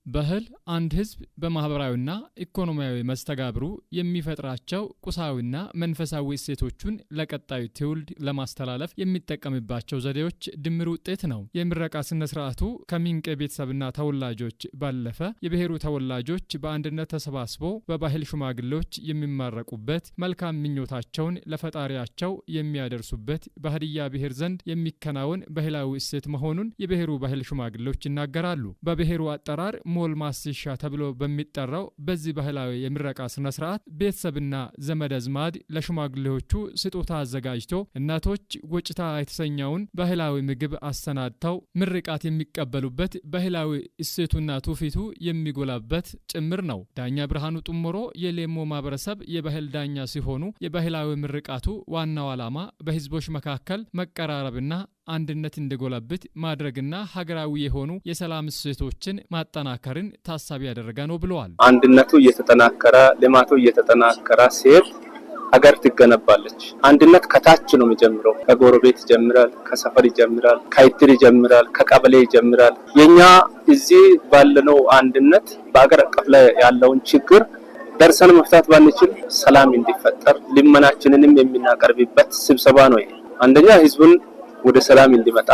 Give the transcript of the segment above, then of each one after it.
ባህል አንድ ህዝብ በማህበራዊና ኢኮኖሚያዊ መስተጋብሩ የሚፈጥራቸው ቁሳዊና መንፈሳዊ እሴቶቹን ለቀጣዩ ትውልድ ለማስተላለፍ የሚጠቀምባቸው ዘዴዎች ድምር ውጤት ነው። የምረቃ ስነ ስርዓቱ ከሚንቄ ቤተሰብና ተወላጆች ባለፈ የብሔሩ ተወላጆች በአንድነት ተሰባስቦ በባህል ሽማግሌዎች የሚመረቁበት፣ መልካም ምኞታቸውን ለፈጣሪያቸው የሚያደርሱበት በሀዲያ ብሔር ዘንድ የሚከናወን ባህላዊ እሴት መሆኑን የብሔሩ ባህል ሽማግሌዎች ይናገራሉ። በብሔሩ አጠራር ሞልማሲሻ ተብሎ በሚጠራው በዚህ ባህላዊ የምረቃ ስነ ስርዓት ቤተሰብና ዘመድ አዝማድ ለሽማግሌዎቹ ስጦታ አዘጋጅቶ፣ እናቶች ወጭታ የተሰኘውን ባህላዊ ምግብ አሰናድተው ምርቃት የሚቀበሉበት ባህላዊ እሴቱና ትውፊቱ የሚጎላበት ጭምር ነው። ዳኛ ብርሃኑ ጡሞሮ የሌሞ ማህበረሰብ የባህል ዳኛ ሲሆኑ፣ የባህላዊ ምርቃቱ ዋናው ዓላማ በህዝቦች መካከል መቀራረብና አንድነት እንዲጎለብት ማድረግና ሀገራዊ የሆኑ የሰላም እሴቶችን ማጠናከርን ታሳቢ ያደረገ ነው ብለዋል። አንድነቱ እየተጠናከረ፣ ልማቱ እየተጠናከረ ሲሄድ ሀገር ትገነባለች። አንድነት ከታች ነው የሚጀምረው። ከጎረቤት ይጀምራል፣ ከሰፈር ይጀምራል፣ ከእድር ይጀምራል፣ ከቀበሌ ይጀምራል። የኛ እዚህ ባለነው አንድነት በአገር አቀፍ ላይ ያለውን ችግር ደርሰን መፍታት ባንችል ሰላም እንዲፈጠር ልመናችንንም የምናቀርብበት ስብሰባ ነው። ይሄ አንደኛ ህዝቡን ወደ ሰላም እንዲመጣ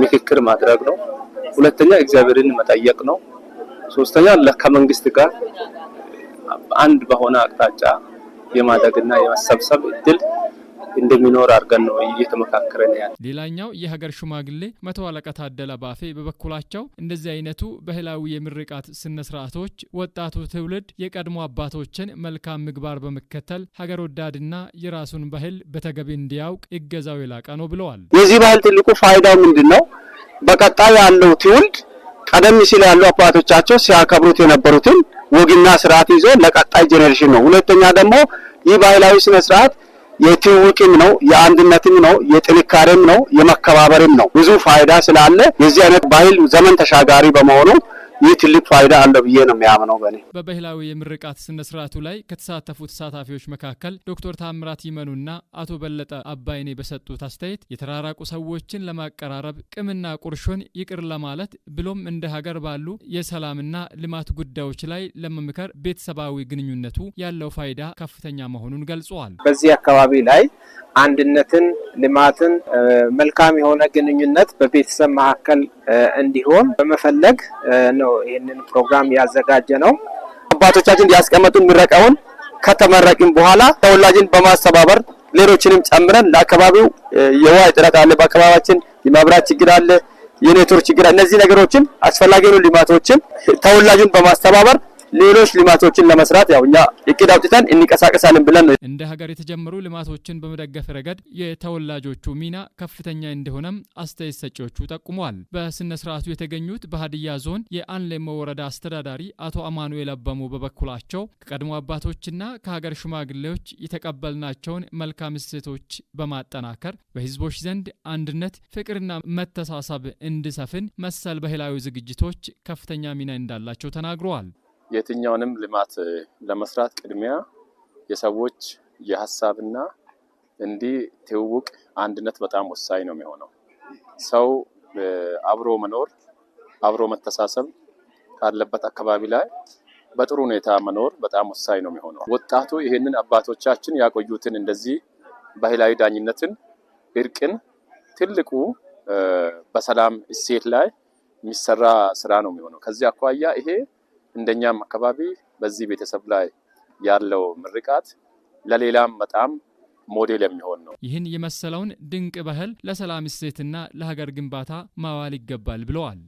ምክክር ማድረግ ነው። ሁለተኛ እግዚአብሔርን መጠየቅ ነው። ሶስተኛ ከመንግስት ጋር አንድ በሆነ አቅጣጫ የማደግና የመሰብሰብ እድል እንደሚኖር አድርገን ነው እየተመካከረን ያለ። ሌላኛው የሀገር ሽማግሌ መቶ አለቃ ታደለ ባፌ በበኩላቸው እንደዚህ አይነቱ ባህላዊ የምርቃት ስነ ስርዓቶች ወጣቱ ትውልድ የቀድሞ አባቶችን መልካም ምግባር በመከተል ሀገር ወዳድና የራሱን ባህል በተገቢ እንዲያውቅ እገዛው የላቀ ነው ብለዋል። የዚህ ባህል ትልቁ ፋይዳው ምንድን ነው? በቀጣይ ያለው ትውልድ ቀደም ሲል ያሉ አባቶቻቸው ሲያከብሩት የነበሩትን ወግና ስርዓት ይዞ ለቀጣይ generation ነው። ሁለተኛ ደግሞ ይህ ባህላዊ ስነ ስርዓት የትውውቅም ነው፣ የአንድነትም ነው፣ የጥንካሬም ነው፣ የመከባበርም ነው። ብዙ ፋይዳ ስላለ የዚህ አይነት ባህል ዘመን ተሻጋሪ በመሆኑ ይህ ትልቅ ፋይዳ አለው ብዬ ነው የሚያምነው በእኔ። በባህላዊ የምርቃት ስነ ስርዓቱ ላይ ከተሳተፉ ተሳታፊዎች መካከል ዶክተር ታምራት ይመኑና አቶ በለጠ አባይኔ በሰጡት አስተያየት የተራራቁ ሰዎችን ለማቀራረብ፣ ቂምና ቁርሾን ይቅር ለማለት ብሎም እንደ ሀገር ባሉ የሰላምና ልማት ጉዳዮች ላይ ለመምከር ቤተሰባዊ ግንኙነቱ ያለው ፋይዳ ከፍተኛ መሆኑን ገልጸዋል። በዚህ አካባቢ ላይ አንድነትን፣ ልማትን፣ መልካም የሆነ ግንኙነት በቤተሰብ መካከል እንዲሆን በመፈለግ ነው ይህንን ፕሮግራም ያዘጋጀነው። አባቶቻችን ያስቀመጡን ምረቃውን ከተመረቅን በኋላ ተወላጅን በማስተባበር ሌሎችንም ጨምረን ለአካባቢው የውሃ እጥረት አለ፣ በአካባቢያችን የመብራት ችግር አለ፣ የኔትወርክ ችግር አለ። እነዚህ ነገሮችን አስፈላጊ የሆኑ ልማቶችን ተወላጁን በማስተባበር ሌሎች ልማቶችን ለመስራት ያው እኛ እቅድ አውጥተን እንንቀሳቀሳለን ብለን ነው። እንደ ሀገር የተጀመሩ ልማቶችን በመደገፍ ረገድ የተወላጆቹ ሚና ከፍተኛ እንደሆነም አስተያየት ሰጪዎቹ ጠቁመዋል። በስነ ስርዓቱ የተገኙት በሀዲያ ዞን የአንሌሞ ወረዳ አስተዳዳሪ አቶ አማኑኤል አበሙ በበኩላቸው ከቀድሞ አባቶችና ከሀገር ሽማግሌዎች የተቀበልናቸውን መልካም እሴቶች በማጠናከር በህዝቦች ዘንድ አንድነት፣ ፍቅርና መተሳሰብ እንዲሰፍን መሰል ባህላዊ ዝግጅቶች ከፍተኛ ሚና እንዳላቸው ተናግረዋል። የትኛውንም ልማት ለመስራት ቅድሚያ የሰዎች የሀሳብና እንዲህ ትውውቅ፣ አንድነት በጣም ወሳኝ ነው የሚሆነው። ሰው አብሮ መኖር፣ አብሮ መተሳሰብ ካለበት አካባቢ ላይ በጥሩ ሁኔታ መኖር በጣም ወሳኝ ነው የሚሆነው። ወጣቱ ይህንን አባቶቻችን ያቆዩትን እንደዚህ ባህላዊ ዳኝነትን፣ እርቅን ትልቁ በሰላም እሴት ላይ የሚሰራ ስራ ነው የሚሆነው። ከዚህ አኳያ ይሄ እንደኛም አካባቢ በዚህ ቤተሰብ ላይ ያለው ምርቃት ለሌላም በጣም ሞዴል የሚሆን ነው። ይህን የመሰለውን ድንቅ ባህል ለሰላም እሴትና ለሀገር ግንባታ ማዋል ይገባል ብለዋል።